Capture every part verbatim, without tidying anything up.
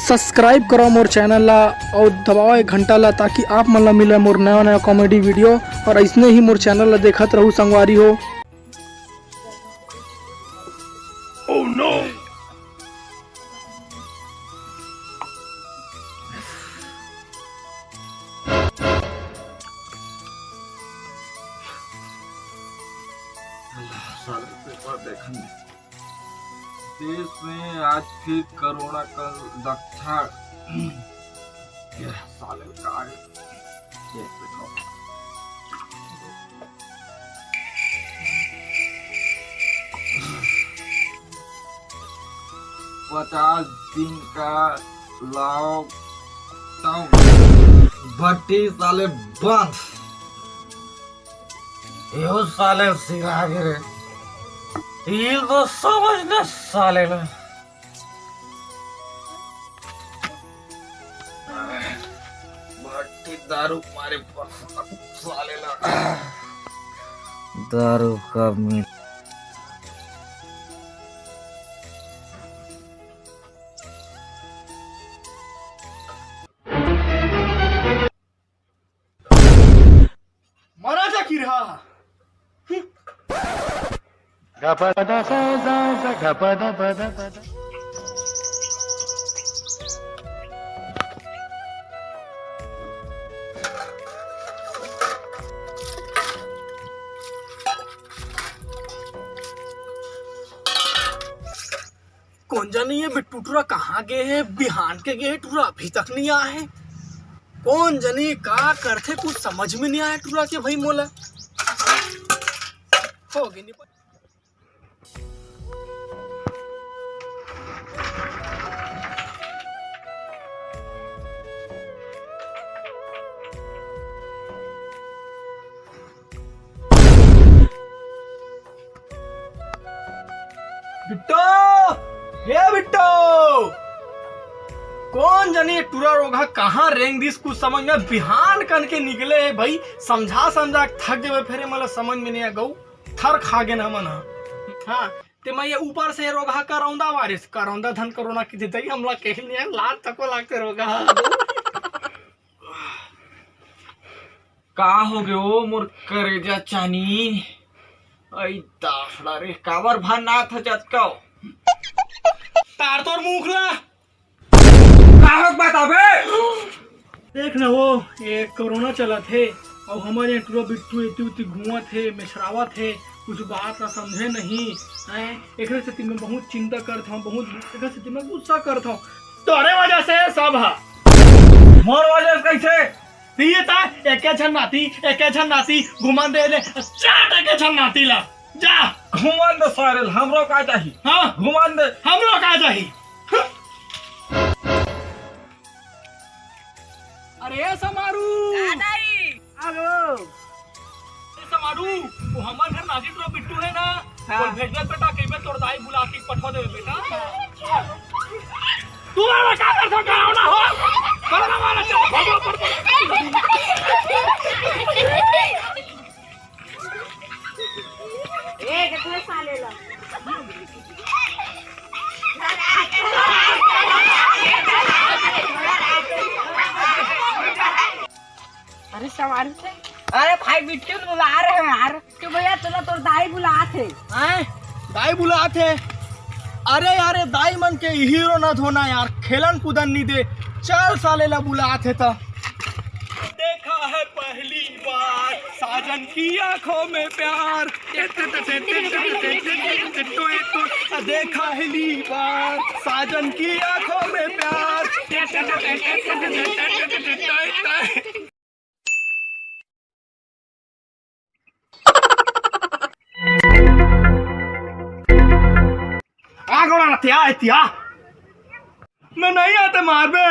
Subscribe करो मोर channel ला और दबाओ एक घंटा ला, ताकि आप मन ला मिले मोर नया नया comedy video। और ऐसने ही मोर channel ला देखत रहू संगवारी हो। Oh no! अल्लाह, साले paper देखन दे। देश में आज फिर कोरोना का लक्षण। ये साले का है। ये देखो। पचास दिन का lockdown। भट्टी साले बंद। यो साले सिरा गिरे। तिल तो समझ ले साले ने। भट्टी दारू मारे पड़ता साले ला। दारू कब मिल मरा जा किरहा। कोन जनी ये बिट्टू टुरा कहाँ गे हे? बिहान के गे हे टुरा, अभी तक नहीं आए हे। कोन जनी का करथे, कुछ समझ में नहीं आए टुरा के भाई मोला। हो गे नहीं। बिट्टो, ए बिट्टो, कोन जनी टुरा रोगहा कहाँ रेंग दिस, कुछ समझ में। बिहान कन के निकले हे भाई, समझा समझा के थक गेबे, फेर ए मोला समझ में नहीं आ गऊ, थर खा गे ना मन ह। हाँ, ते मैं ये ऊपर से रोगहा करौंदा वारिस, करौंदा धन कोरोना की दे दई, हमला कहीं नहीं है, लात तको लागते रोगहा। का हो गयो मोर करेजा चानी? अई दाफड़ा रे, काबर भर ना था जतकाओ? तार तोर मुख ला। का हो बात अबे? देख न वो, ये कोरोना चलत हे, अउ हमर यहाँ टुरा बिट्टू एती उती घूमत हे, मेछरावत हे, कुछ बात ला समझे नहीं, हैं? एकरे सेती मैं बहुत चिंता करत हूँ, बहुत एकरे सेती मैं गुस्सा करत हूँ। तोरे वजह से सब हा। मोर वजह से कैसे? नहीं ये ता, एके झन नाती, एके झन नाती, घुमान दे ले, चाट एके झन नाती ला, जा। घुमान दे सारे, हमरो का चाही? हाँ। घुमान दे। हमरो का चाही? अरे समारू। का दाई? हेलो। ए समारू, वो हमर घर नाजी टुरा बिट्टू है ना? हाँ। वो भेजल बेटा, कइबे तोर दाई बुला के पठा देवे बेटा। तू वाला का कर सकता है ना हो? कोरोना वाला चल, भागो, भागो। ए, कितने साले ला? अरे सवारी से। अरे भाई बिट्टू बुला रहे हैं यार। बिट्टू भैया, तोला तोर दाई बुलात हे। हैं? दाई बुलात हे? अरे यार, ये दाई मन के हीरो ना धोना यार, खेलन कूदन नहीं दे। चल साले ला बुलात हे त। देखा है पहली बार साजन की आंखों में प्यार। देखा पहली बार साजन की आंखों में प्यार। आ गोड़ा रतिया, एतिया। मैं नहीं आते मारबे।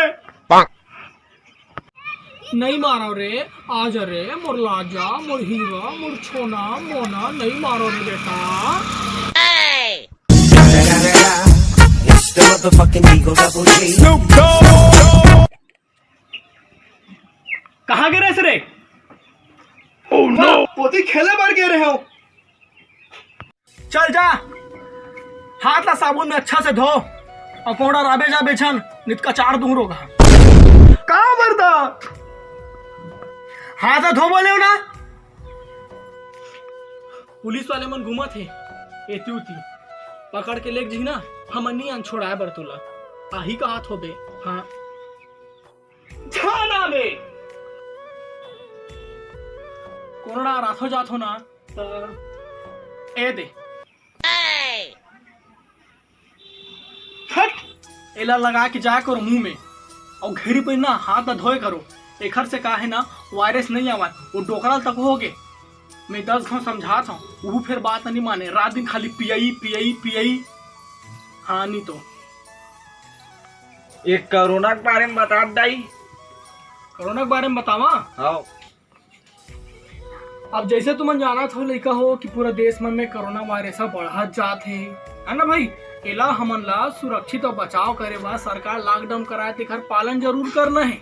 नहीं मारो रे, आ जा रे, मोर लाजा, मोर हीरा, मोर छोना, मोना, नहीं मारो रे बेटा। It's the motherfucking Eagle Double G. कहाँ गिरे रे? Oh no! पोती खेले बर गे रहे हो। चल जा, हाथ ला साबुन में अच्छा से धो, अउ कोड़ा राबे जा बेचन। नित कचार दूं रोगा। का मरदा? हाथ धो बोले हो ना। पुलिस वाले मन घूमत हे, एती उती पकड़ के लेग जी ना, हमन नी आन छोड़ाए बर तोला। आही का हाथ होबे। हाँ, जाना बे। कोरोना राथो जात हो ना, त ए दे। हट! एला लगा के जाए करो मुंह में, अउ घेरी पहिर ना हाथ ला धोए करो। एखर से का हे ना, वायरस नहीं आवत। वो डोकरा तक हो गे, मैं दस घाव समझात हूँ, वो फिर बात नहीं माने। रात दिन खाली पियई पियई पियई। हाँ, नहीं तो। एक कोरोना के बारे में बता दाई। कोरोना के बारे में बतावा? हाँ। अब जैसे तुमन जानत हो लइका हो कि पूरा देश मन में कोरोना वायरस ह बढ़त जात हे, है ना भाई? एला हमन ला सुरक्षित अउ बचाव करे बर सरकार लॉकडाउन कराए, तेखर पालन जरूर करना हे।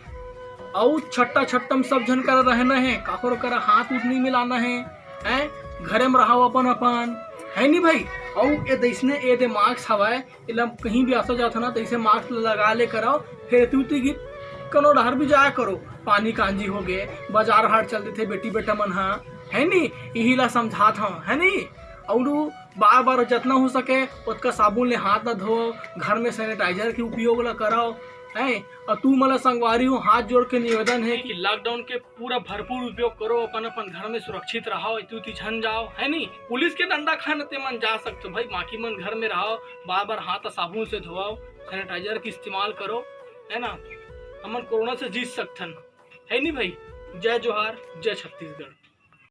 अउ छट्टा छट्टा में सब झन करा रहना हे, काकरो करा हाथ उठ नहीं मिलाना हे, हैं? घरे में रहो अपन अपन, है नी भाई? अउ ए दइसने ए दे मास्क हवय, एला कहीं भी आसो जात हो ना, तइसे मास्क लगा ले करव। फिर तू ती गीत कनो डहर भी जाया करो, पानी कांजी हो गे, बाजार हाट चल देथे बेटी बेटा मन हा, है नी? इही ला समझात हव, है नी? अउ बार बार जतना हो सके ओतका साबुन ले हाथ ला धो, घर में सैनिटाइजर के उपयोग ला करव, है। और तू मला संगवारी हो, हाथ जोड़ के निवेदन है कि लॉकडाउन के पूरा भरपूर उपयोग करो, अपन अपन घर में सुरक्षित रहो, एती उती झन जाओ, है नी? पुलिस के डंडा खाए न ते मन जा सकते हो भाई, बाकी मन घर में रहो, बार बार हाथ साबुन से धोआओ, सैनिटाइजर के इस्तेमाल करो, है ना? हमन कोरोना से जीत सकथन, है नी भाई? जय जोहार, जय छत्तीसगढ़।